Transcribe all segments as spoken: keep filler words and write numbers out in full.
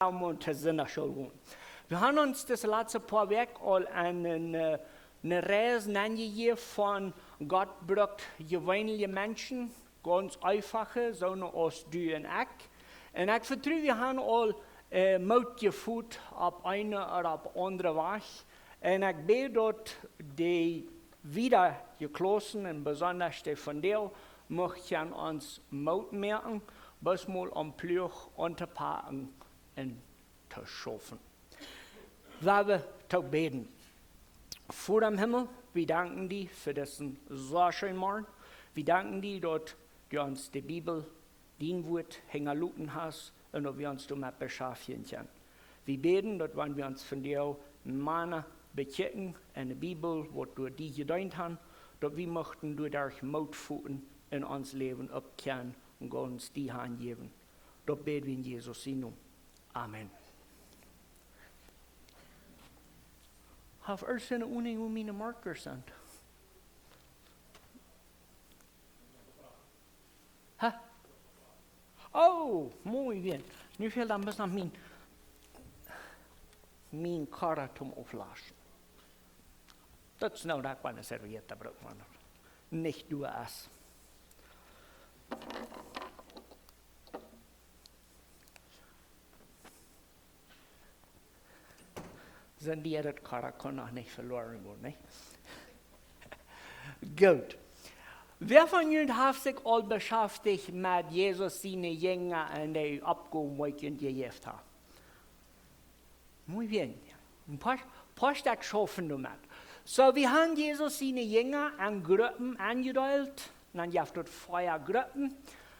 Om to Sindachschool gonen. Wie haben ons dise latste poa Wäakj aul aun eene, äh, eene Reis aunjejäft von Gott brukt jeweenelje Menschen, gaunz eefache, soone aus du un ekj. Un ekj vetru, wie haben aul, äh, Moot jefeelt opp eene ooda opp aundre Wies. Un ekj bäd daut dee wieda jeklossen un besonda dee von dee mucht ons Moot moaken, bloos mol aum Pluach auntopacken un to schaufen. Lot ons toop bäden. Voda em Himmel, wie danken die fa disen soo scheenen Morjen. Wie danken die daut du ons de Bibel, dien Wuat, hinjaloten hast un daut wie ons doamet beschaftjen kjennen. Wie bäden daut wan wie ons vondoag Mana bekjikjen enne Bibel, waut doa die jedeent han, daut wie muchten doaderch Moot foten un ons Läwen oppkjrieen un gaunz die hanjäwen. Daut bäd wie en Jesus sienen Nomen. Amen. Haft jie eene Ahnung, wua miene Markers sent? Hä? Oh, muy bien. Nu fält dan bloos noch mien, mien Kara toom auflaschen. Daut es nu, daut kaun eene Serviette brucken, nich du es. Sent dee, daut Kara kaun noch nich veloaren gonen, nä? Goot. Wäa von junt haft sikj aul beschaftijcht met Jesus siene Jinja un dee Oppgow, waut jie jejäft haben? Muy bien. Een poa, poa Stekj schaufen doamet. Soo, wie haben Jesus siene Jinja en Gruppen enjedeelt. Dan jeef daut vea Gruppen.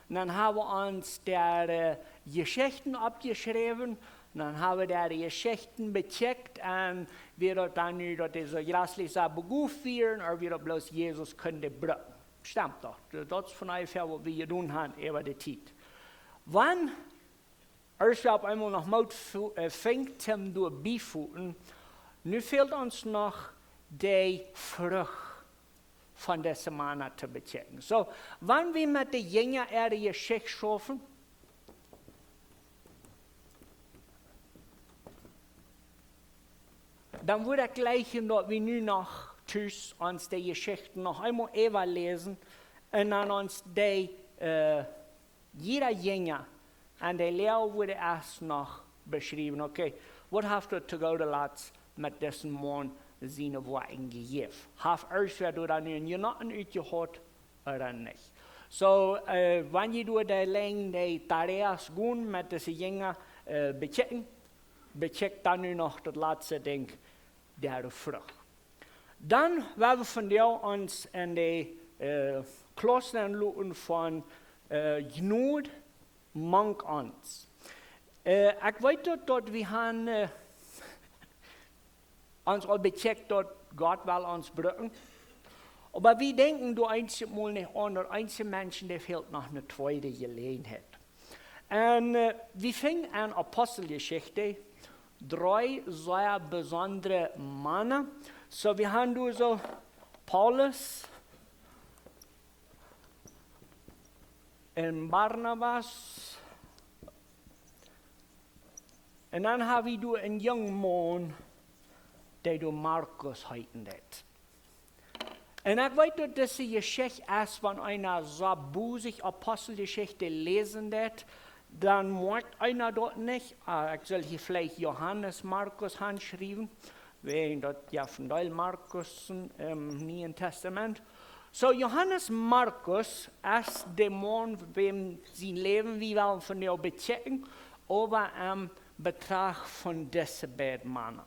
Dan haben wie ons dee, äh, Jeschichten oppjeschräwen. Dan haben wie dee Jeschichten bekjikjt un wia daut dan nu, daut dee soo jreslich soo begoft wieren, ooda wia daut bloos Jesus kunn brucken. Stemt doch. Daut es von onjefäa waut wie jedonen haben äwa de Tiet. Wan aus wie opp eemol noch Moot fu-, äh, finjen toom doa biefoten, nu fält ons noch de Frucht von dise Mana to bekjikjen. Soo, wan wie met de Jinja äare Jeschicht schaufen, dan wudd ekj jleichen daut wie nu noch tus ons de Jeschichten noch eemol äwaläsen un dan ons dee, äh, jieda Jinja aun de Läaje wudd ieescht noch beschriewen. Okay, waut haft daut to goode latst met disen Maun siene Woakjen jejäft? Haft ieescht wäa doa dan nu een Jenoten utjehaut ooda nich? Soo, äh, wan jie doa de Lenj de Tareas gonen met dise Jinja, äh, bekjikjen, bekjikjt dan nu noch daut latste Dinkj, de Frucht. Dan woa wie vondoag ons en de, äh, Klauss enloten von, äh, Jnod mank ons. Äh, ekj weet daut, daut wie haben, äh, ons aul bekjikjt daut Gott well ons brucken. Oba wie denkjen doa eenjemol nich aun, daut eenje Menschen, dee fält noch eene tweede Jeläajenheit. Un, äh, wie finjen en Aposteljeschicht dree sea besondre Mana. Soo, wie haben doa soo Paulus un Barnabas. Un dan haben wie doa een jungen Maun, dee doa Markus heeten deed. Un ekj weet daut dise Jeschicht es, wan eena soo bosich Aposteljeschicht läsen deed, dan moakjt eena daut nich. Ah, ekj sull hia veleicht Johanes Markus hanschriewen, wäajen daut jeft een Deel Markussen em Nieen Tastament. Soo, Johanes Markus es de Maun, wäm sien Läwen wie wellen vondoag bekjikjen, oba em Betracht von dise beid Mana.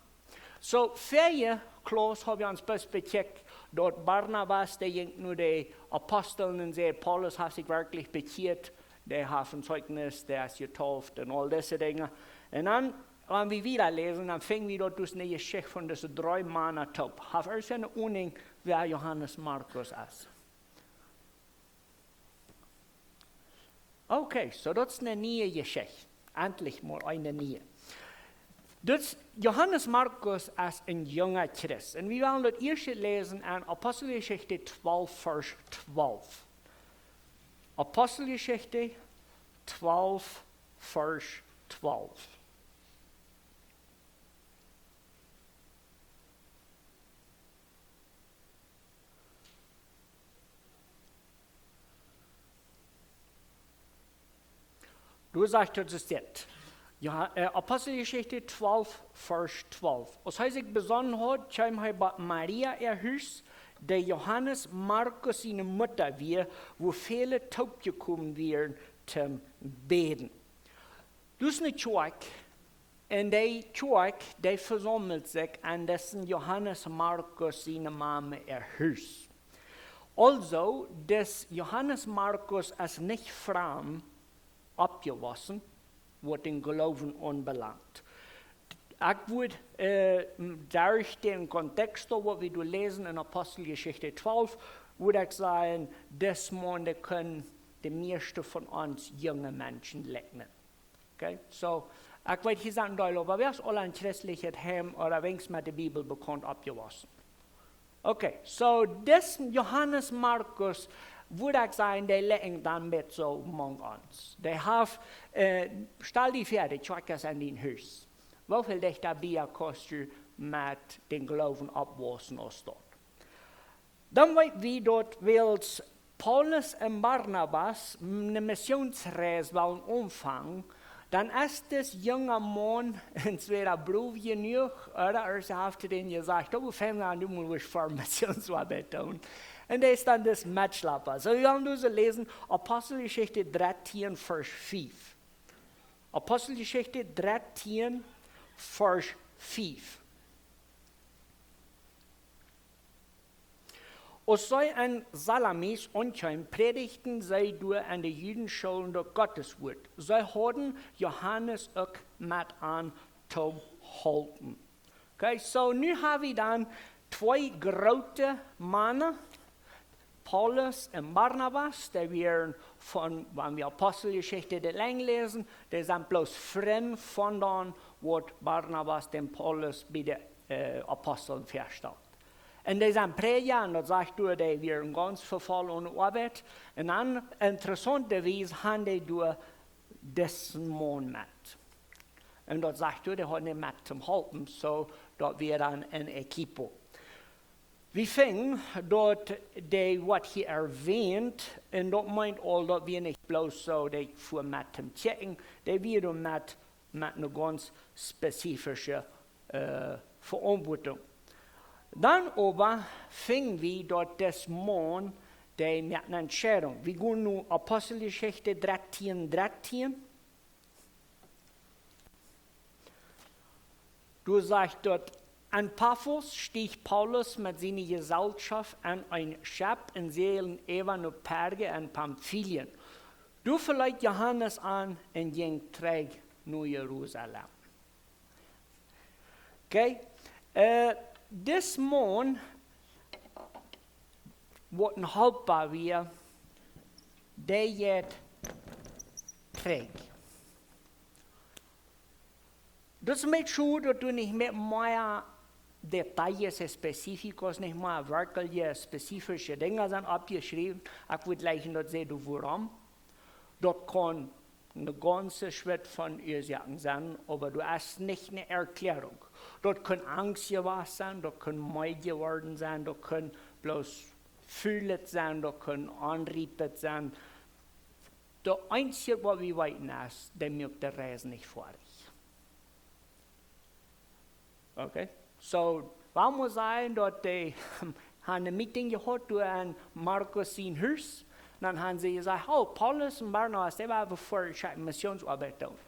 Soo, väaje Klauss hab wie ons bloos bekjikjt, daut Barnabas, dee jinkj no de Apostel un säd, Paulus haft sikj werkjlich bekjieet, dee haft een Zeugnis, dee es jetauft un aul dise Dinja. Un dan, wan wie wieda läsen, dan finj wie daut dus eene Jeschicht von dise dree Mana toop. Haft jie eene Ahnung, wäa Johanes Markus es? Okay, soo daut es eene niee Jeschicht. Endlich mol eene niee. Dus Johanes Markus es een junga Christ. Un wie wellen daut ieescht läsen en Aposteljeschicht twalf, Varsch twalf. Aposteljeschicht twalf, Varsch twalf. Du sajchst, daut es dit. Ja, äh, Aposteljeschicht twalf, Varsch twalf. Aus hee sikj besonnen haud, kjeem hee bie Maria äa Hus, dee Johanes Markus siene Mutta wia, wua väle toopjekomen wieren toom bäden. Du hast ne Kjoakj, un dee Kjoakj, dee vesaumelt sikj aun disen Johanes Markus siene Mame äa Hus. Aulsoo, dis Johanes Markus es nich fromm oppjewossen, waut dän Gloowen aunbelangt. Ekj wudd, äh, derch dän Kontext, waut wie doa läsen en Aposteljeschicht twalf, wudd ekj sajen, dis Maun, dee kunn de mieeschte von ons junge Menschen likjnen. Okay, so, ekj weet, hia sent een Deel, oba wäa es aul een christlichet Heim ooda weens met de Bibel bekaunt oppjewossen? Okay, so, dis Johanes Markus, wudd ekj sajen, dee likjt dan met soo mank ons. Dee haft, äh, stal die väa, de Kjoakj es aun dien Hus. Woo väl dichta bie kaust du met dän Gloowen oppwaussen aus daut? Dan weet wie, daut wiels Paulus un Barnabas ne Missionsreis wellen aunfangen, dan es dis junga Maun entwäda brow jenuach, ooda see haft to dän jesajcht: "Oh, wie fangen aun, du motst fa Missionsarbeit doonen." Un dee es dan dis Metschlappa. So, wie wellen dise läsen, Aposteljeschicht dartieen, Varsch fief. Aposteljeschicht dartieen, Varsch fief. Aus see en Salamis aunkjeemen, prädichten see doa en de Judenschoolen daut Gotteswort. See hauden Johanes uk met aun toom halpen. Okay, so nu hab wie dan twee groote Mana, Paulus un Barnabas, dee wieren von, wan wie Aposteljeschicht de Lenj läsen, dee sent bloos Frind von dan, waut Barnabas dän Paulus bie de, äh, Aposteln väastalt. Un dee sent Prädja, un daut sajcht doa, dee wieren gaunz vefollen aun de Oabeit. Un dan, interessauntawies, han dee doa disen Maun met. Un daut sajcht doa, dee hauden am met toom halpen, so daut wia dan een equipo. Wie finjen daut dee woat hia erwähnt, un daut meent aul daut wia nich bloos soo, dee fua met toom kjikjen, dee wia doa met, met ne gaunz spezifische, äh, Veauntwuatunk. Dan oba finj wie daut dis Maun, dee moakt ne Entscheidunk. Wie gonen nu Aposteljeschicht dartieen, dartieen. Doa sajcht daut: "En Pafos stieech Paulus met siene Jeselschoft en een Schepp un säajlen äwa no Perge en Pamfilien. Doa veleet Johanes an un jinkj trigj no Jerusalem." Okay, äh, dis Maun, waut een Halpa wia, dee jeit trigj. Daut es een bät schod, daut du nich met mea Details específicos, nich mea werkjlich spezifische Dinja sent oppjeschräwen. Ekj wudd jleichen, daut see doa wuarom. Daut kaun ne gaunze Schwit von Uasoaken sennen, oba du hast nich ne Erkjläarunk. Daut kaun Angst jewast sennen, daut kaun meed jeworden sennen, daut kaun bloos ful sennen, daut kaun onriep sennen. Daut eensje, waut wie weeten, es, dee muak de Reis nich foadich. Okay. So, wie motten sajen, daut dee han een Meeting jehaut doa en Markus sien Hus. Dan han see jesajcht: "Oh, Paulus un Barnabas, dee wellen fa Missionsarbeit doonen."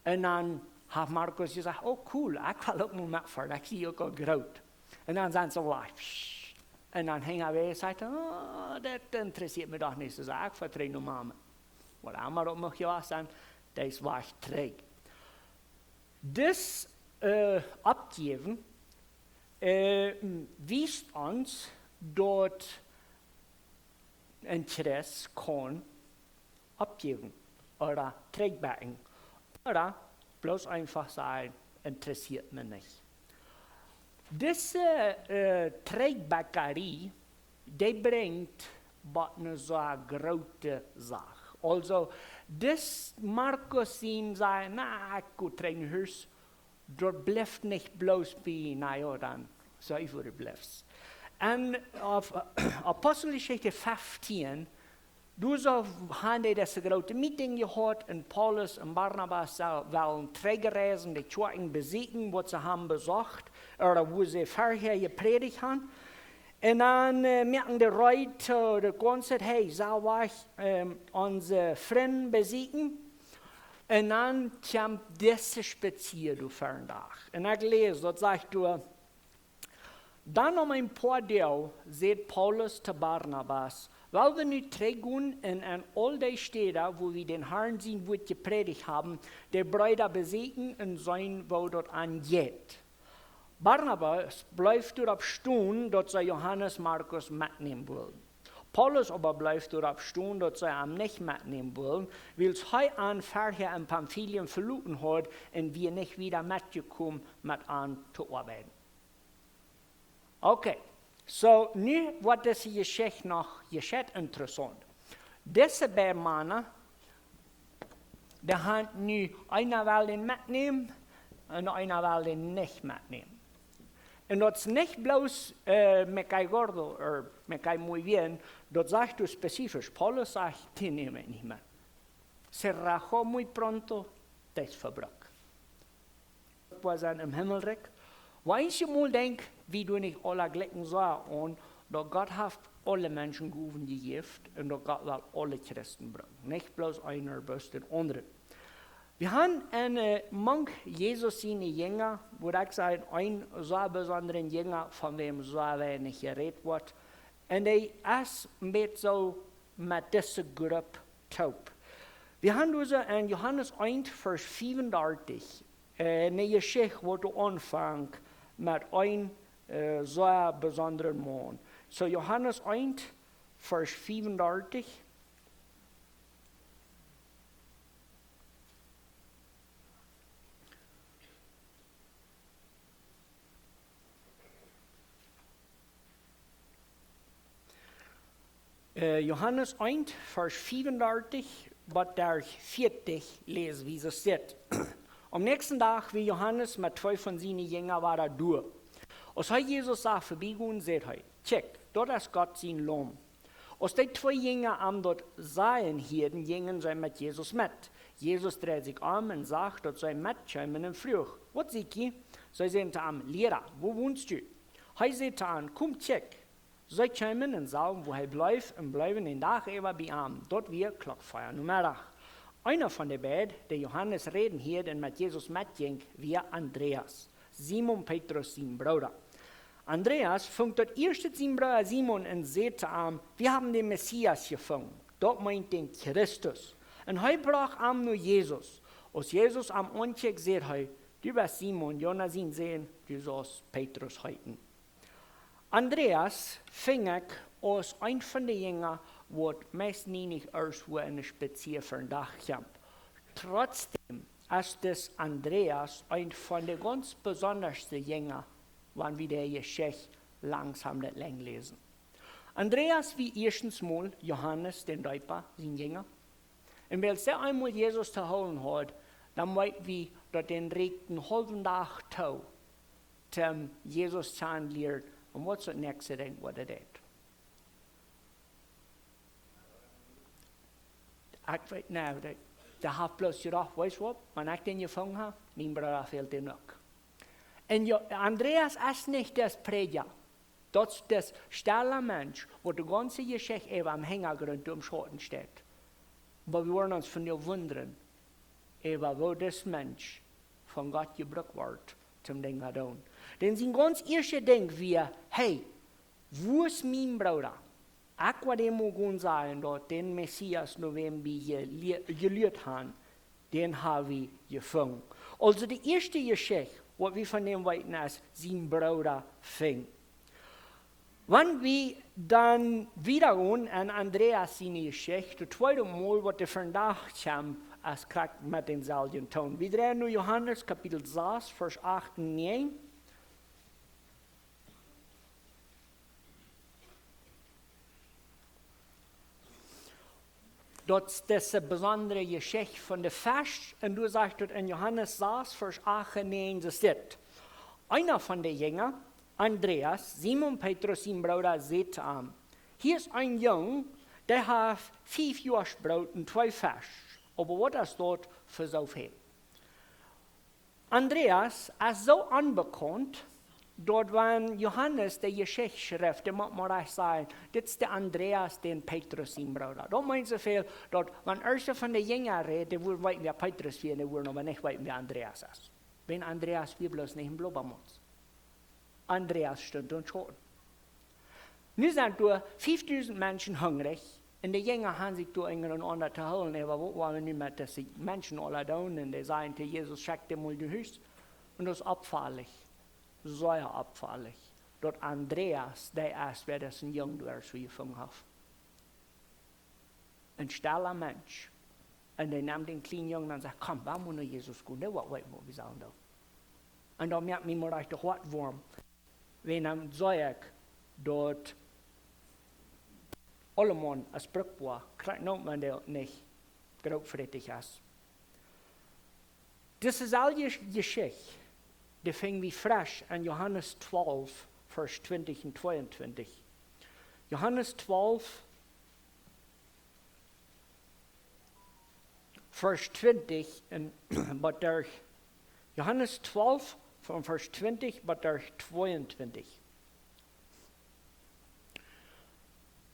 Un dan haft Markus jesajcht: "Oh, cool, ekj well uk mol met foaren, ekj sie uk aul groot." Un dan sent see wajch. Psst. Un dan hinjawäajes sajcht hee: "Oh, daut interessieet mie doch nich, soo aus ekj vetrigj no Mame." Waut emma daut mucht jewast sennen, dee es wajch trigj. Dis, äh, Oppjäwen, äh, wiest ons daut een Christ kaun oppjäwen ooda trigjbakjen ooda bloos eefach sajen: "Interessieet mie nich." Dise, äh, Trigjbakjarie, dee brinjt waut ne soo groote Sach. Aulsoo, dis Markus sien sajen: "Na, ekj go trigj no Hus", daut blift nich bloos bie, na jo, dan, soo, ekj wudd bliefst. Un opp, Aposteljeschicht feftieen, Doa soo haben dee dise groote Meeting jehaut un Paulus un Barnabas soo wellen trigjreisen, de Kjoakjen besieekjen, waut see haben besocht, ooda wua see verhäa jeprädicht haben. Un dan äh, moaken dee reed, äh, de Konzert, hey, sell wie ähm, onse Frind besieekjen. Un dan kjemt dise Spazia doa vondoag. Un ekj läs, daut sajcht doa, dan om een poa Doag säd Paulus to Barnabas: Well wie nu trigjgonen un aun aul dee Städen, wua wie dän Harn sien Wuat jeprädicht haben, de Breeda besieekjen un seenen, woo daut aunjeit. Barnabas bleef doaropp stonen, daut see Johanes Markus metnämen wullen. Paulus oba bleef doaropp stonen, daut see am nich metnämen wullen, wiels hee an verhäa en Pamfilien veloten haud un wia nich wieda metjekomen met an to oabeiden. Okay, soo nu woat dise Jeschicht noch jeschicht interessaunt. Dise beid Mana, dee haben nu, eena well dän metnämen un eena well dän nich metnämen. Un daut es nich bloos äh, me cae gordo ooda me cae muy bien, daut sajcht doa spezifisch. Paulus sajcht, dän näm ekj nich met. Se rajó muy pronto, dee es vebrukt. Wie sent em Himmelrikj. Woo eena mol denkjt, wie doonen nich aule jlikj soo aun, daut Gott haft aule Menschen Gowen jejäft un daut Gott well aule Christen brucken. Nich bloos eenen, bloos dän aundren. Wie haben en äh, mank Jesus siene Jinja, wudd ekj sajen, een soo besondren Jinja, von wäm soo weinich jerät woat. Un hee es met soo met dise Grupp toop. Wie haben doa soo en Johanes eent, Varsch fiewundartich, äh, eene Jeschicht, waut doa aunfangt met een äh, soo besondren Maun. Soo Johanes eent, Varsch fiewundartich. Äh, Johanes eent, Varsch fiewundartich bat derch vieetich läs wie soo steit. Aum näakjsten Dach wia Johanes met twee von siene Jinja wada doa. Aus hee Jesus sach vebiegonen, säd hee: Kjikj, daut es Gott sien Laum. Aus dee twee Jinja am daut sajen hieeden, jinjen see met Jesus met. Jesus dreid sikj om un sach, daut see metkjeemen un fruach: Waut sieekj jie? See säden to am: Liera, wua wonst du? Hee säd to an: Komt, kjikjt. See kjeemen un sagen, wua hee bleef, un bleewen dän Dach äwa bie am. Daut wia Klock vea Nomeddach. Eena von de beid, dee Johanes räden hieed un met Jesus metjinkj, wia Andreas, Simon Petrus sien Brooda. Andreas funk daut ieeschte sienen Brooda Simon un säd to am: Wie haben dän Messias jefungen, daut meent dän Christus. Un hee brocht am no Jesus. Aus Jesus am aunkjikjt, säd hee: Du best Simon, Jona sien Sän, du saust Petrus heeten. Andreas funk ekj aus een von de Jinja, waut meist nie nich ieescht wua en de Spazia vondoag kjemt. Trotzdäm es dis Andreas een von de gaunz besondaschte Jinja, wan wie de Jeschicht langsom daut lenjd läsen. Andreas wia ieeschtens mol Johanes dän Deepa sien Jinja. Un wiels dee eemol Jesus to hoolen haud, dan weet wie, daut dän rieekjt een haulwen Dach too, toom Jesus kjanen lieren. Un waut es daut näakjste Dinkj, waut hee deed? Ekj weet, nä, dee, dee haft bloos jedocht: Weetst waut, wan ekj dän jefungen hab, mien Brooda fält dän uk. Un jo, Andreas es nich dis Prädja. Daut es dis stella Mensch, waut de gaunze Jeschicht äwa em Hinjagrunt em Schauten steit. Oba wie woaren ons vondoag wundren, äwa woo dis Mensch von Gott jebrukt woat, toom Dinja doonen. Dan sien gaunz ieeschtet Dinkj wia: Hey, wua es mien Brooda? Ekj woa dän mol gonen sajen, daut dän Messias, no wäm wie jelie-, jeluat haben, dän hab wie jefungen. Aulsoo de ieeschte Jeschicht, waut wie von däm weeten, es sien Brooda finjen. Wan wie dan wieda gonen aun Andreas siene Jeschicht, daut tweede Mol, waut hee vondoag kjemt, es krakjt met dänselwjen Toon. Wie dreien no Johanes Kapitel sas, Varsch acht un näajen. Daut es dise besondre Jeschicht von de Fesch, un doa sajcht daut en Johanes sas, Varsch acht un näajen, soo steit: Eena von de Jinja, Andreas, Simon Petrus sien Brooda, säd to am: Hia es een Jung, Dee haft fief Joaschbroot un twee Fesch. Oba waut es daut fa soo väl? Andreas es soo onbekaunt, daut wan Johanes de Jeschicht schrift, dee mott mau rajcht sajen: "Dit es de Andreas, dän Petrus sien Brooda." Daut meent soo väl, daut wan eena von de Jinja rät, dee wudd weeten, wäa Petrus wia, un dee wudd oba nich weeten, wäa Andreas es. Wiels Andreas wia bloos nich een Blubbermuns. Andreas stunt em Schauten. Nu sent doa fiefdusent Menschen hungrich, un de Jinja haben sikj doa unjarenaunda to hoolen: "Oba waut woa wie nu met dise Menschen aula doonen?" Un dee sajen to Jesus: "Schekj dee mol no Hus." Un daut es oppfaulich, sea oppfaulich, daut Andreas dee es, wäa disen Jung doa soo jefungen haft. Een stella Mensch. Un dee nemt dän kjlienen Jung un sajcht: "Komm, wie motten no Jesus gonen, dee woat weeten, waut wie sellen doonen." Un daut moakt mie mau rajcht de Hoat woam. Wiels dan saj ekj, daut aulemaun es brukboa, krakjt wan dee nich grootfrätich es. Dise selwje Jeschicht, dee finj wie fresch en Johanes twalf, Varsch twintich un tweeuntwintich. Johanes twalf, Varsch twintich un bat derch, Johanes twalf, von Varsch twintich bat derch tweeuntwintich.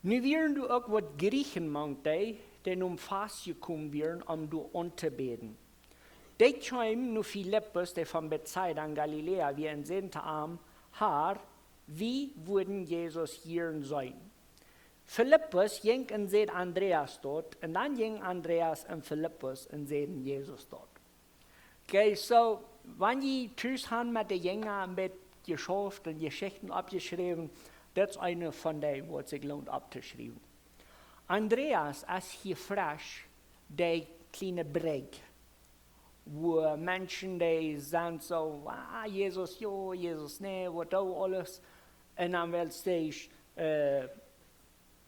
Nu wieren doa uk waut Griechen mank dee, dee nom Fast jekomen wieren, om doa auntobäden. Dee kjeemen no Filippus, dee von Betsaida en Galiläa wia, un säden to am: "Herr, wie wudden Jesus hia seenen." Filippus jinkj un säd Andreas daut, un dan jinkj Andreas un Filippus un säden Jesus daut. Okay, soo, wan jie tus han met de Jinja een bät jeschauft un Jeschichten oppjeschräwen, daut es eene von dee, waut sikj loont opptoschriewen. Andreas es hia fresch dee kjliene Brigj, wua Menschen dee sent soo: "Ah, Jesus, jo, Jesus, nä, waut doo aules." Un dan well see, äh,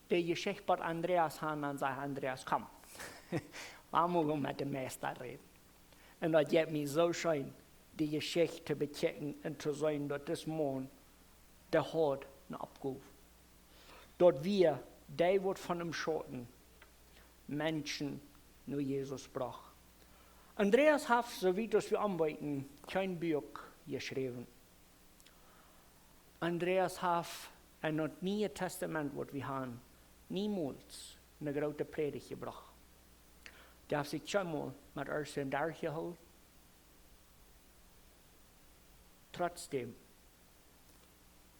de Jeschicht bat Andreas han, dan sajcht Andreas: "Komm, wie motten met dän Meista räden." Un daut jeit mie soo scheen, de Jeschicht to bekjikjen un to seenen, daut dis Maun, dee haud eene Oppgow. Daut wia dee, waut von em Schauten Menschen no Jesus brocht. Andreas haft, soo wiet aus wie am weeten, kjeen Buak jeschräwen. Andreas haft en daut Niee Tastament, waut wie han, niemols eene groote Prädicht jebrocht. Dee haft sikj kjeenmol met ons derchjehoolen. Trotzdäm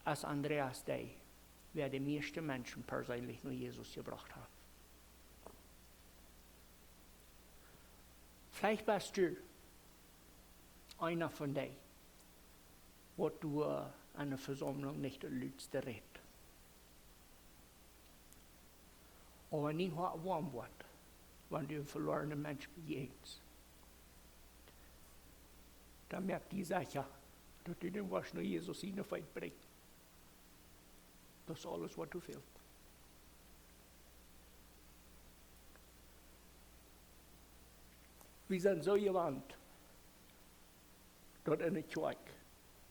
es Andreas dee, wäa de mieeschte Menschen perseenlich no Jesus jebrocht haft. Veleicht best du eena von dee, waut du, äh, enne Vesaumlunk nich daut lutste rätst. Oba dien Hoat woam woat, wan du eenen veloarnen Mensch bejäajenst, dan moak die secha, daut du dän woascht no Jesus siene Feet brinjen. Daut es aules, waut die fält. Wie sent soo jewant, daut enne Kjoakj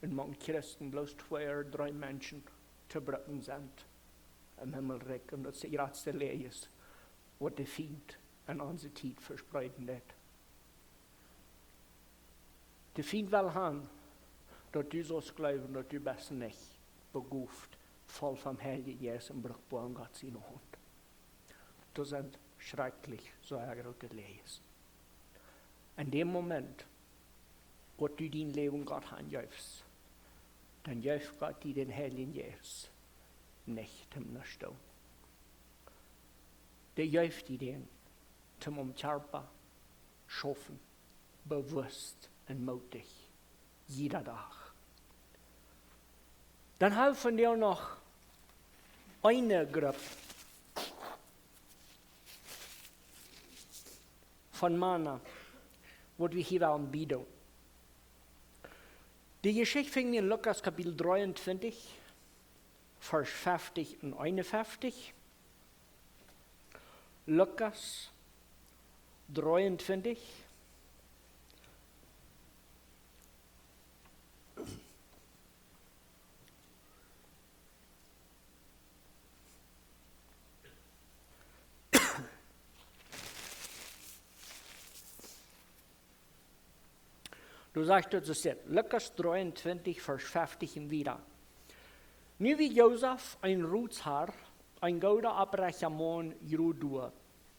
un mank Christen bloos twee ooda dree Menschen to brucken sent em Himmelrikj, un daut es de jratste Läajes, waut de Fient en onse Tiet vespreeden deit. De Fient well han, daut du saust jleewen, daut du best nich begoft, voll vom Heiljen Jeist un brukboa en Gott siene Haunt. Daut sent schrakjlich sea groote Läajes. En däm Moment, waut du dien Läwen Gott hanjefst, dan jeft Gott die dän Heiljen Jeist nich toom nuscht doonen. Dee jeft die dän toom aum Kjarpa schaufen, bewusst un mootich, jieda Dach. Dan hab wie vondoag noch eene Grupp von Mana, waut wie hia wellen biedoonen. De Jeschicht finj wie en Lukas Kapitel dreeuntwintich, Varsch feftich un eenunfeftich. Lukas dreeuntwintich. Doa sajcht daut soo, Lukas dreeuntwintich, Varsch fefteen un wieda. Nu wia Josef een Rotshar, een gooda, opprechta Maun, jrod doa,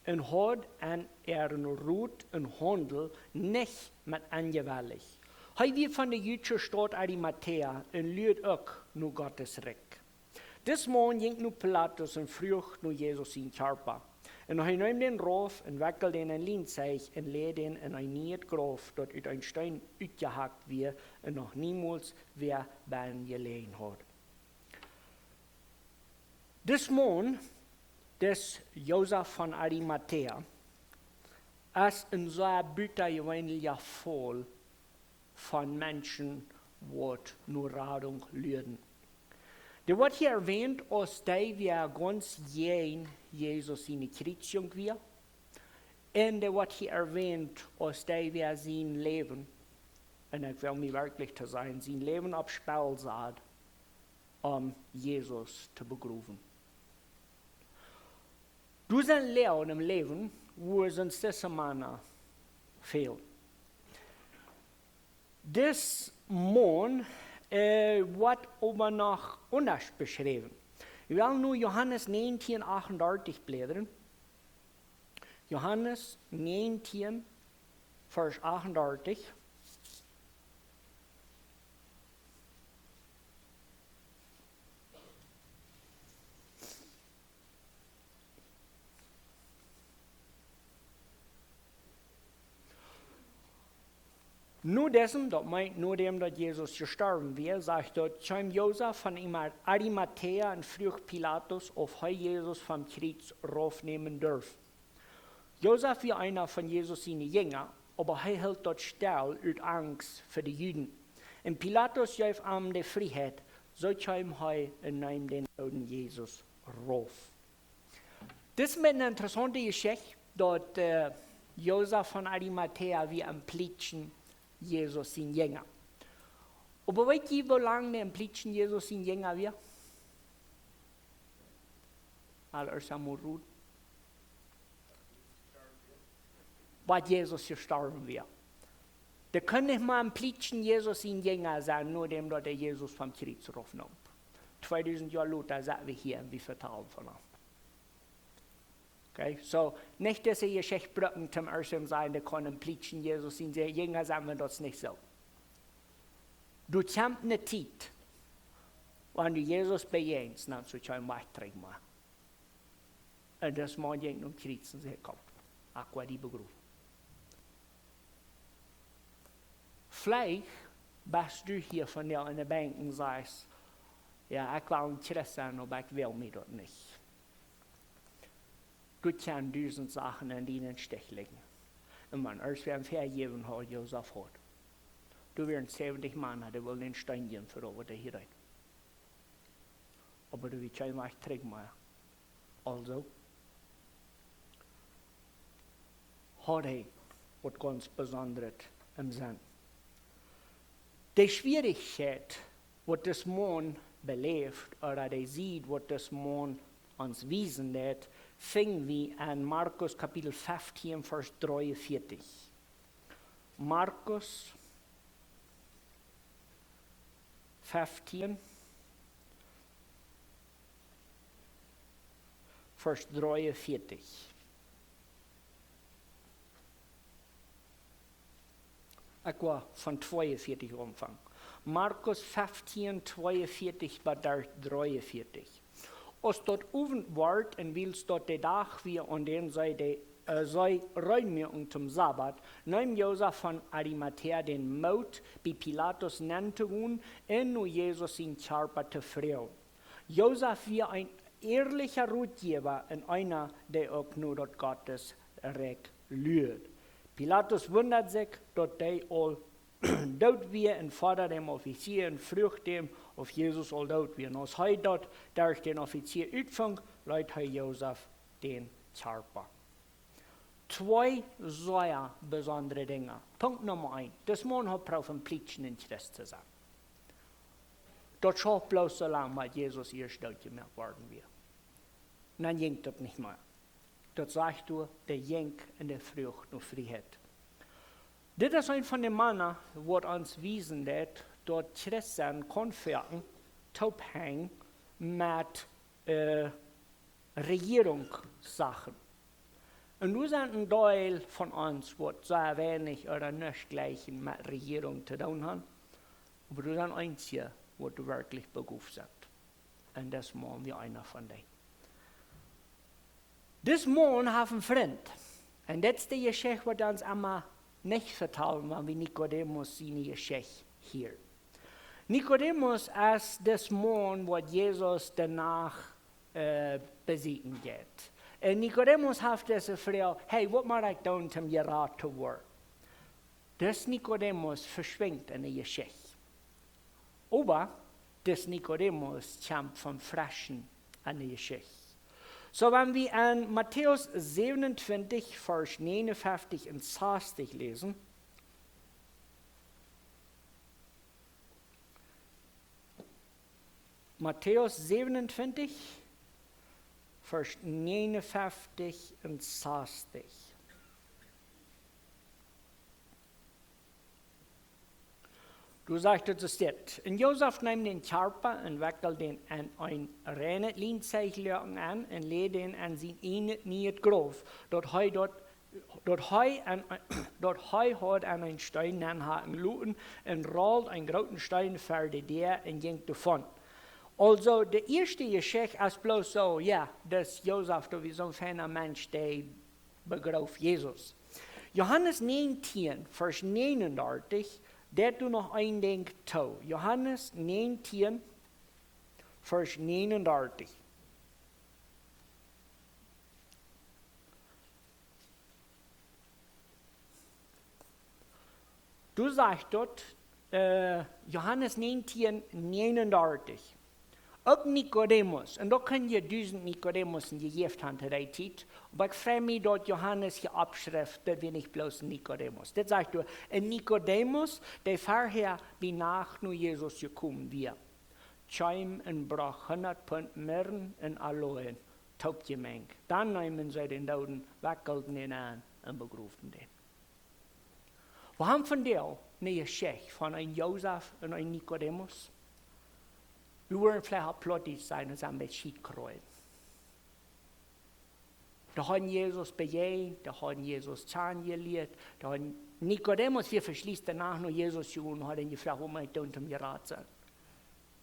un haud en äaren Rot un Haundel nich met enjewellicht. Hee wia von de jüdische Staut Arimatäa un luad uk no Gottes Rikj. Dis Maun jinkj no Pilatus un fruach no Jesus sien Kjarpa. Un hee neem dän rauf un wekjeld dän en Lienseich un läd dän en een nieet Grauf, daut ut een Steen utjehakt wia un noch niemols wäa bennen jeläajen haud. Dis Maun, dis Josef von Arimatäa, es een sea butajeweenlicha Faul von Menschen, waut no Radunk luaden. Dee woat hia erwähnt aus dee, waut gaunz jäajen Jesus siene Kjrietsjunk wia. Un dee woat hia erwähnt aus dee, waut sien Läwen, un ekj well mie werkjlich to sajen, sien Läwen opp Spell sad, om Jesus to begrowen. Doa sent Läajes em Läwen, wua soo Mana fält. Dis Maun, äh, woat oba noch aundasch beschräwen. Wie wellen nu Johanes näajentieen achtundartich bläden. Johanes näajentieen, Varsch achtundartich. No disem, daut meent no däm, daut Jesus jestorwen wia, sajcht daut, kjeem Josef von Ima-, Arimatäa un fruach Pilatus, auf hee Jesus vom Kjriez raufnämen durf. Josef wia eena von Jesus siene Jinja, oba hee hilt daut stell ut Angst fa de Juden. Un Pilatus jeef am de Frieheit, soo kjeem hee un neem dän dooden Jesus rauf. Dit es eene intressaunte Jeschicht, daut, äh, Josef von Arimatäa wia een plietschen Jesus sien Jinja. Oba weet jie, woo lang dee een plietschen Jesus sien Jinja wia? Aul aus hee mol rut. Waut Jesus jestorwen wia. Dee kunn nich mea een plietschen Jesus sien Jinja sennen, no däm daut hee Jesus vom Kjriez raufneem. Tweedusent Joa lota sent wie hia un wie vetalen von am. Okay, so, nich dise Jeschicht brucken toom ieeschten sajen, dee kunn een plietschen Jesus sien Jinja sennen, wan daut nich soo. Doa kjemt eene Tiet, wan du Jesus bejäajenst, dan soo kjeem hee trigj mea. Un dis Maun jinkj nom Kjriez un säd: "Komm, ekj woa die begrowen." Veleicht best du hia vondoag enne Benkj un sajchst: "Jo, ekj well een Christ sennen, oba ekj well mie daut nich." Doa kjennen dusent Sachen en die em Stich lijen. Un wan ieescht wäa am vejäft haud, Josef haud. Doa wieren säwentich Mana, dee wullen am steinjen fa daut, waut hee hia deed. Oba doa wia kjeen Wajch trigj mea. Aulsoo haud hee waut gaunz Besondret em Senn. De Schwierichkjeit, waut dis Maun beläft, ooda de Sied, waut dis Maun ons wiesen deit, finj wie en Markus Kapitel feftieen, Varsch dreeunvieetich. Markus feftieen, Varsch dreeunvieetich. Ekj woa von tweeunvieetich aunfangen. Markus feftieen, tweeunvieetich bat dreeunvieetich. Aus daut Owent wort un wiels daut de Dach wia, aun dän see de, äh, see rein muaken toom Sabbat, neem Josef von Arimatäa dän Moot, bie Pilatus nenn to gonen un no Jesus sien Kjarpa to froagen. Josef wia een ehrlicha Rotjäwa un eena, dee uk no daut Gottes Rikj luad. Pilatus wundad sikj, daut dee aul doot wia, un fodad dän Offizia un fruach dän, auf Jesus aul doot wia. Un aus hee daut derch dän Offizia utfunk, leet hee Josef dän Kjarpa. Twee sea besondre Dinja. Punkt Numma eent. Dis Maun haud jeproowt een plietschen Christ to sennen. Daut schauft bloos soo lang, bat Jesus ieescht dootjemoakt worden wia. Dan jinkj daut nich mea. Daut sajcht doa, dee jinkj un dee fruach no Frieheit. Dit es een von de Mana, waut ons wiesen deit, daut Christen kaun foaken toophenjen met äh, Rejierungssachen. Un nu sent een Deel von ons, waut sea weinich ooda nuscht jlikjen met Rejierunk to doonen haben, oba doa sent eenje, waut werkjlich begoft sent. Un dis Maun wia eena von dee. Dis Maun haft een Frint. Un dit es de Jeschicht, waut ons emma nich vetalen, wan wie Nikodemus siene Jeschicht hieren. Nikodemus es dis Maun, waut Jesus doano äh, besieekjen jeit. Un Nikodemus haft dise Froag: "Hey, waut mott ekj doonen, om jerat to woaren?" Dis Nikodemus veschwinjt enne Jeschicht. Oba dis Nikodemus kjemt vom Freschen enne Jeschicht. Soo, wan wie en Matäus säwenuntwintich, Varsch näajenunfeftich un sastich läsen, Matäus säwenuntwintich, Varsch näajenunfeftich un sastich. Doa sajcht et, doa steit: "Un Josef neem dän Kjarpa un wekjeld dän en een reinet Lienzeich aun un läd dän en sien ieejnet nieet Grauf, daut hee daut daut hee en, daut hee haud en een Steen nenhaken loten, un rold een grooten Steen ver de Däa un jinkj doavon." Aulsoo, de ieeschte Jeschicht es bloos soo, jo, daut Josef, daut wia soon feina Mensch, dee begroof Jesus. Johanes näajentieen, Varsch näajenundartich, deit doa noch een Dinkj too. Johanes näajentieen, Varsch näajenundartich. Doa sajcht daut, äh, Johanes näajentieen näajenundartich. Uk Nikodemus, un doa kunn je dusent Nikodemussen jejäft haben to dee Tiet, oba ekj frei mie, daut Johanes hia oppschrift, daut wia nich bloos een Nikodemus. Dit sajcht doa: "Un Nikodemus, dee verhäa bie Nacht no Jesus jekomen wia, kjeem un brocht hundat Punt Mirren un Aloen toopjemenjt. Dan neemen see dän Dooden, wekjelden dän en un begrooften dän." Wie haben vondoag eene Jeschicht von een Josef un een Nikodemus. Wie wudden veleicht opp Plautdietsch sajen, daut sent bät Schietkroien. Dee hauden Jesus bejäajent, dee hauden Jesus kjanen jelieet, dee hauden, Nikodemus wia veschließlich doano no Jesus jegonen, haud am jefroagt: "Waut mott ekj doonen, om jerat to sennen?"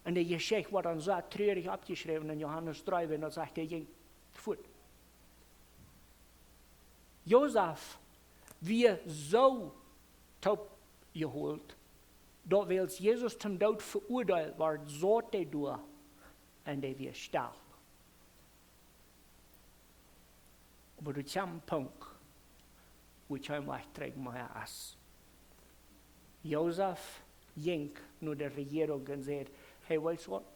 Un de Jeschicht woat dan soo trurich oppjeschräwen en Johanes dree, wan daut sajcht, hee jinkj fuat. Josef wia soo toopjehoolt, daut wiels Jesus toom Doot veuadeelt wort, saut hee doa un hee wia stell. Oba doa kjeem een Punkt, wua kjeen Wajch trigj mea es. Josef jinkj no de Rejierunk un säd: "Hey, weetst waut?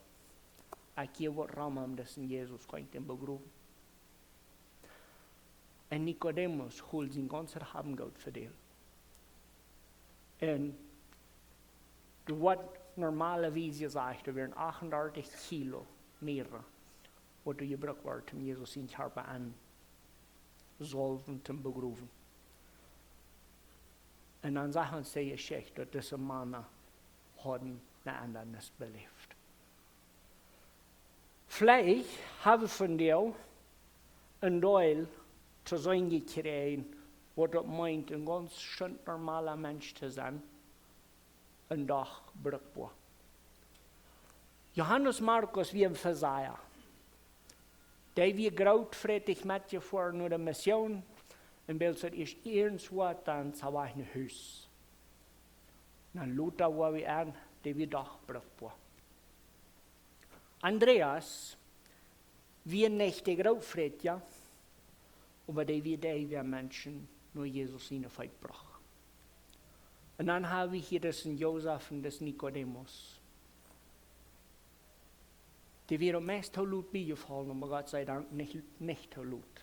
Ekj jeef waut rom, om disen Jesus kjennen begrowen." Un Nikodemus haud sien gaunzet Haben un Goot vedeelt. Un doa woat normalerwies jesajcht, doa wieren achtundartich Kilo Mirre, waut doa jebrukt wort, om Jesus sienen Kjarpa aun to solwen, to begrowen. Un dan sajcht ons de Jeschicht, daut dise Mana hauden eene Endanis beläft. Veleicht haben wie vondoag een Deel to seenen jekjräajen, waut daut meent, een gaunz stinknormala Mensch to sennen, un doch brukboa. Johanes Markus wia een Farisäa. Dee wia grootfrätich metjefoaren no de Mission, un wiels daut ieescht iernst wort, dan sent see wajch no Hus. Dan lota wia hee en, dee wia doch brukboa. Andreas wia nich de Grootfrätja, oba dee wia dee, waut Menschen no Jesus siene Feet brocht. Un dan haben wie hia disen Josef un disen Nikodemus. Dee wieren meist too lot biejefollen, oba Gott sei Dank nich, nich too lot,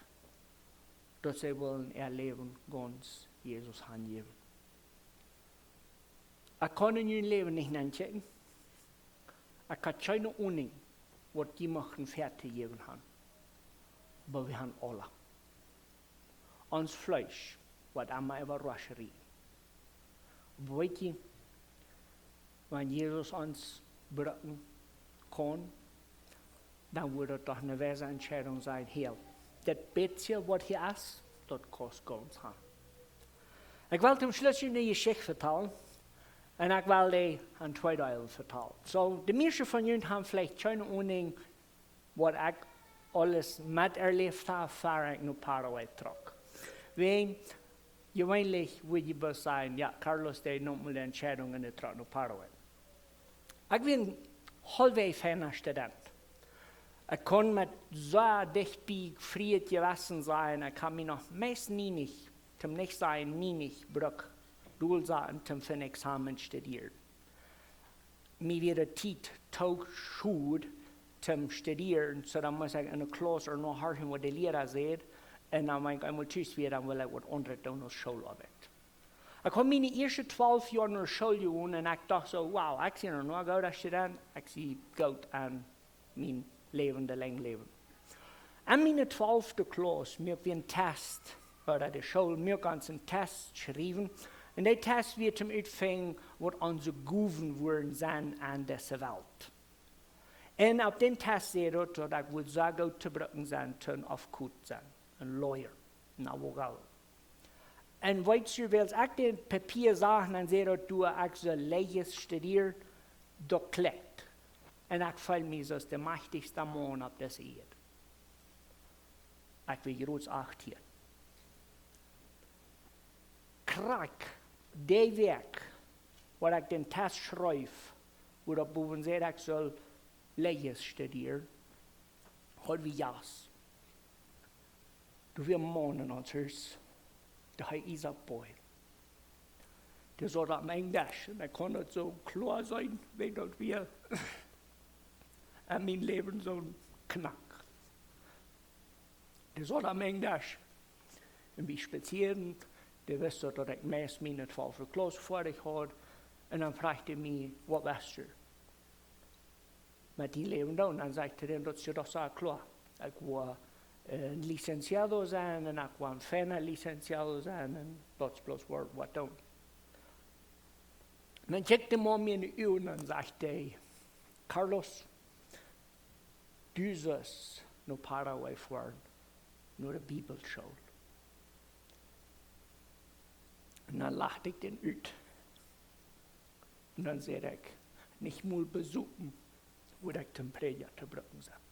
daut see wullen äa Läwen gaunz Jesus hanjäwen. Ekj kaun en jun Läwen nich nenkjikjen. Ekj hab kjeene Aununk, waut jie muchten väa to jäwen haben. Oba wie haben aula. Ons Fleesch woat emma äwa Rusch rieten. Weet jie, wan Jesus ons brucken kaun, dan wudd daut doch eene weise Entscheidunk sennen, hia, daut bät waut hia es, daut kost gaunz han. Ekj well toom Schluss eene Jeschicht vetalen, un ekj well dee en twee Deelen vetalen. Soo, de mieeschte von junt haben veleicht kjeene Ahnung, waut ekj aules met erläft hab, ver ekj no Paraguay trock. Wäajen, jeweenlich wudd jie bloos sajen, jo, Carlos, dee neem mol de Entscheidunk un dee trock no Paraguay. Ekj wia een haulfwäaj feina Student. Ekj kunn met soo dicht bie frieet Jewessen sennen, ekj hab mie noch meist nie nich, toom nich sajen nie nich, brukt dol sennen toom fa een Examen studieren. Mie wia de Tiet too schod toom studieren, soo dan must ekj enne Klauss ooda horchen waut de Liera säd, un dan, wan ekj eemol tus wia, dan wull ekj waut aundret doonen aus Schooloabeit. Ekj haud miene ieeschte twalf Joa no School jegonen un ekj docht soo, wow, ekj sie noch een gooda Student, ekj sie goot aun mien Läwen, de Lenj Läwen. Aun miene twalfte Klauss muak wie een Test, ooda de School muak ons een Test schriewen. Un dee Test wia toom utfinjen, waut onse Gowen wudden sennen aun dise Welt. Un opp dän Test säd daut, daut ekj wudd sea goot to brucken sennen, toom Aufkot sennen, een Lawyer, een Abogado. Un weetst du, wiels ekj daut Papia sach, dan säd daut doa, ekj sull Leyes studieren, daut klikjt. Un ekj feeld mie soo aus de machtichsta Maun opp dise Ieed. Ekj wia jrod achtieen. Krakjt dee Wäakj, wua ekj dän Test schreef, wua daut bowen säd, ekj sull Leyes studieren, haud wie Jast. Doa wia een Maun en ons Hus, dee heet Isaac Boyle. Dee saut aum Enjsch, un ekj kunn daut soo kloa seenen, wiels daut wia en mien Läwen soon Knakj. Dee saut aum Enjsch, un wie spazieren, dee wist daut, daut ekj meist miene twalfte Klauss foadich haud, un dan fruach dee mie, waut west du met dien Läwen doonen? Dan säd ekj to däm, daut es je doch soo kloa. Ekj woa, eh, een licenciado sennen un ekj woa een feina licenciado sennen un daut es bloos waut, waut doonen. Un dan kjikjt de Maun mie enne Uagen un dan sajcht hee: "Carlos, du sust no Paraguay foaren, no de Bibelschool." Un dan lachd ekj dän ut. Un dan säd ekj: "Nich mol besopen wudd ekj toom Prädja to brucken sennen."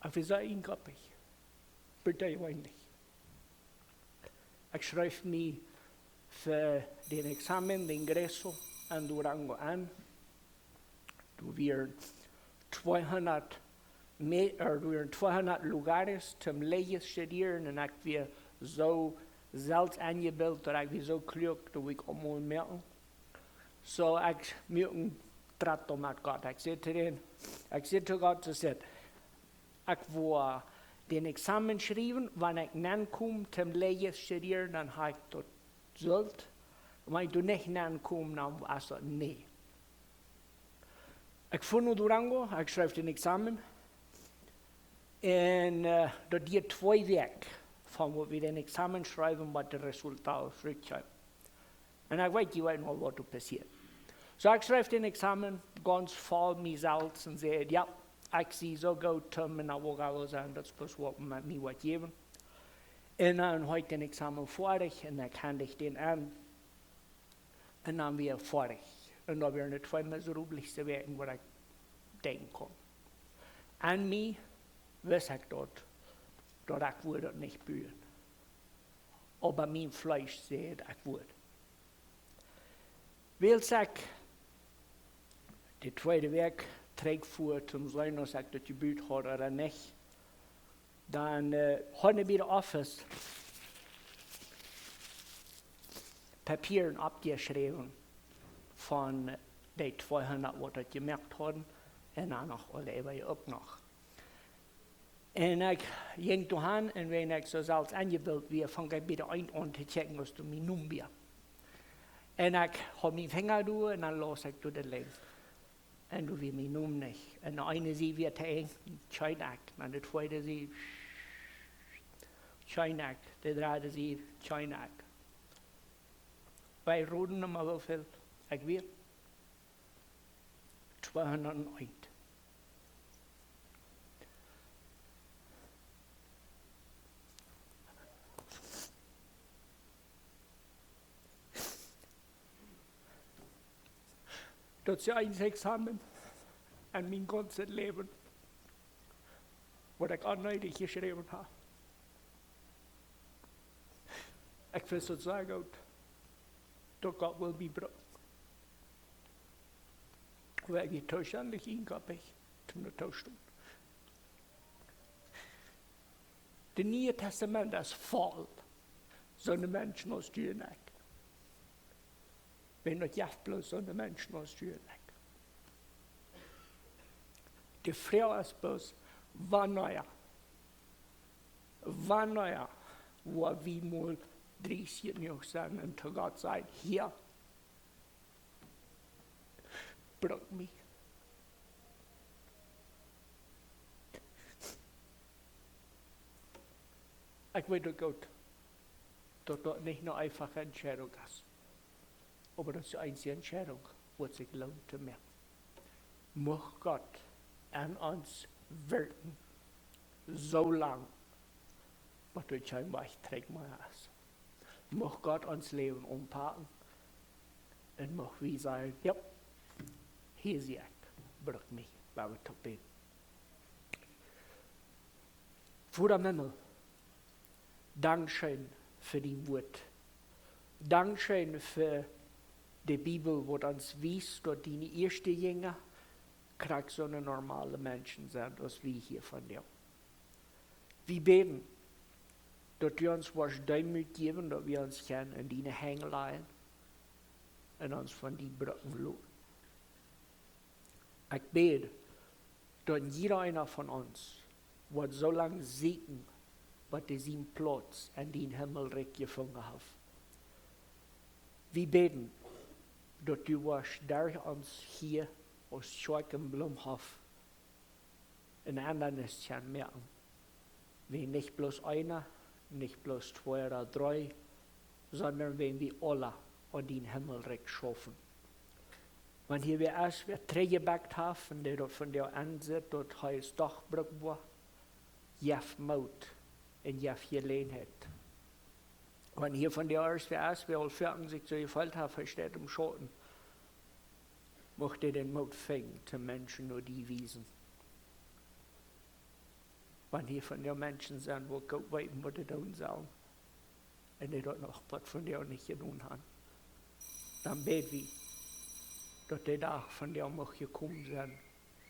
Oba wie sent eenkoppich, bitte jeweenlich. Ekj schreef mie fa dän Examen de ingreso en Durango aun. Doa wieren tweehundat me-, eh, doa wieren tweehundat lugares toom Leyes studieren un ekj wia soo selfst enjebilt, daut ekj wia soo kluak, daut ekj aul mol moaken. Soo ekj muak een trato met Gott. Ekj säd to dän, ekj säd to Gott, ekj säd: "Ekj woa dän Examen schriewen, wan ekj nenn kom toom Leyes studieren, dan hab ekj daut Jelt. Wan ekj doa nich nenn kom, dan es daut nä." Ekj fua no Durango, ekj schreef dän Examen. Un, eh, daut dieed twee Wäakj von waut wie dän Examen schreewen, waut de Resultaten trigj kjeemen. Un ekj weet, jie weeten aul, waut doa passieed. Soo, ekj schreef dän Examen gaunz voll mie selfst un säd: "Jo, ekj sie soo goot toom een abogado sennen, daut es bloos waut met mie woat jäwen." Un dan haud ekj dän Examen foadich un ekj hendicht dän aun. Un dan wia foadich. Un daut wieren de twee miserabelste Wäakjen, waut ekj denkjen kunn. En mie wist ekj daut, daut ekj wudd daut nich buen. Oba mien Fleesch säd, ekj wudd. Wiels ekj de tweede Wäakj trigjfua toom seenen, aus ekj daut jebut haud ooda nich, dan, eh, hauden bie de Office Papieren oppjeschräwen von de tweehundat, waut daut jemoakt hauden, un dan noch aule äwaje uk noch. Un ekj jinkj doa han, un wiels ekj soo selfst enjebilt wia, funk ekj bie de eent aun to kjikjen, aus doa mien Nomen wia. Un ekj haud mien Finja doa, un dan laus ekj doa de Lien. Un doa wia mien Nomen nich. Un de eene Sied wia to Enj, kjeen ekj. Un de tweede Sied, Kjeen Ekj, de dredde Sied, kjeen Ekj. Wie roden om woo väl Ekj wia. Tweehundat eent. Daut es daut eensje Examen en mien gaunzet Läwen, waut ekj onneedich jeschräwen hab. Ekj wist daut sea goot, daut Gott wull mie brucken. Oba ekj wia too schindich ieejenkoppich, toom doa toostonen. Daut Niee Tastament es voll soone Menschen aus du un ekj. Wan daut jeft bloos soone Menschen aus du un ekj. De Froag es bloos, wanea, wanea woa wie mol driest jenuach sennen un to Gott sajen: "Hia, bruck mie." Ekj weet uk goot, daut daut nich ne eenfache Entscheidunk es. Oba daut es de eensje Entscheidunk, waut sikj loont to moaken. Mucht Gott aun ons werkjen, soo lang, bat doa kjeen Wajch trigj mea es. Mucht Gott ons Läwen aunpaken un mucht wie sajen: "Jo, hia sie ekj, bruck mie." Lot ons toop bäden. Voda em Himmel, dankscheen fa dien Wuat. Dankscheen fa de Bibel, waut ons wiest, daut diene ieeschte Jinja krakjt soone normale Menschen sent aus wie hia vondoag. Wie bäden, daut du ons woascht Deemoot jäwen, daut wie ons kjennen en diene Henj lajen un ons von die brucken loten. Ekj bäd, daut jieda eena von ons woat soo lang sieekjen, bat hee sienen Plauz en dien Himmelrikj jefungen haft. Wie bäden, daut du woascht derch ons hia aus Kjoakj en Blumhof een Endanis kjennen moaken. Wan nich bloos eena, nich bloos twee ooda dree, sonda wan wie aula aun dien Himmelrikj schaufen. Wan hia wäa es, waut trigjjebackt haft, un dee daut vondoag ensitt, daut hee es doch bruckboa, jeff Moot un jeff Jeläajenheit. Wan hia vondoag es, wäa es, waut aul foaken sikj soo jefeelt haft, hee steit em Schauten, mucht hee dän Moot finjen, de Menschen no die wiesen. Wan hia vondoag Menschen sent, waut goot weeten, waut see doonen sellen, un dee daut noch bat vondoag nich jedonen haben, dan bäd wie, daut de Dach vondoag mucht jekomen sennen,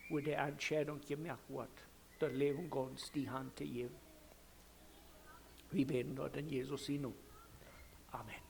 wua de Entscheidunk jemoakt woat, daut Läwen gaunz die Haunt to jäwen. Wie bäden daut en Jesus sienen Nomen. Amen.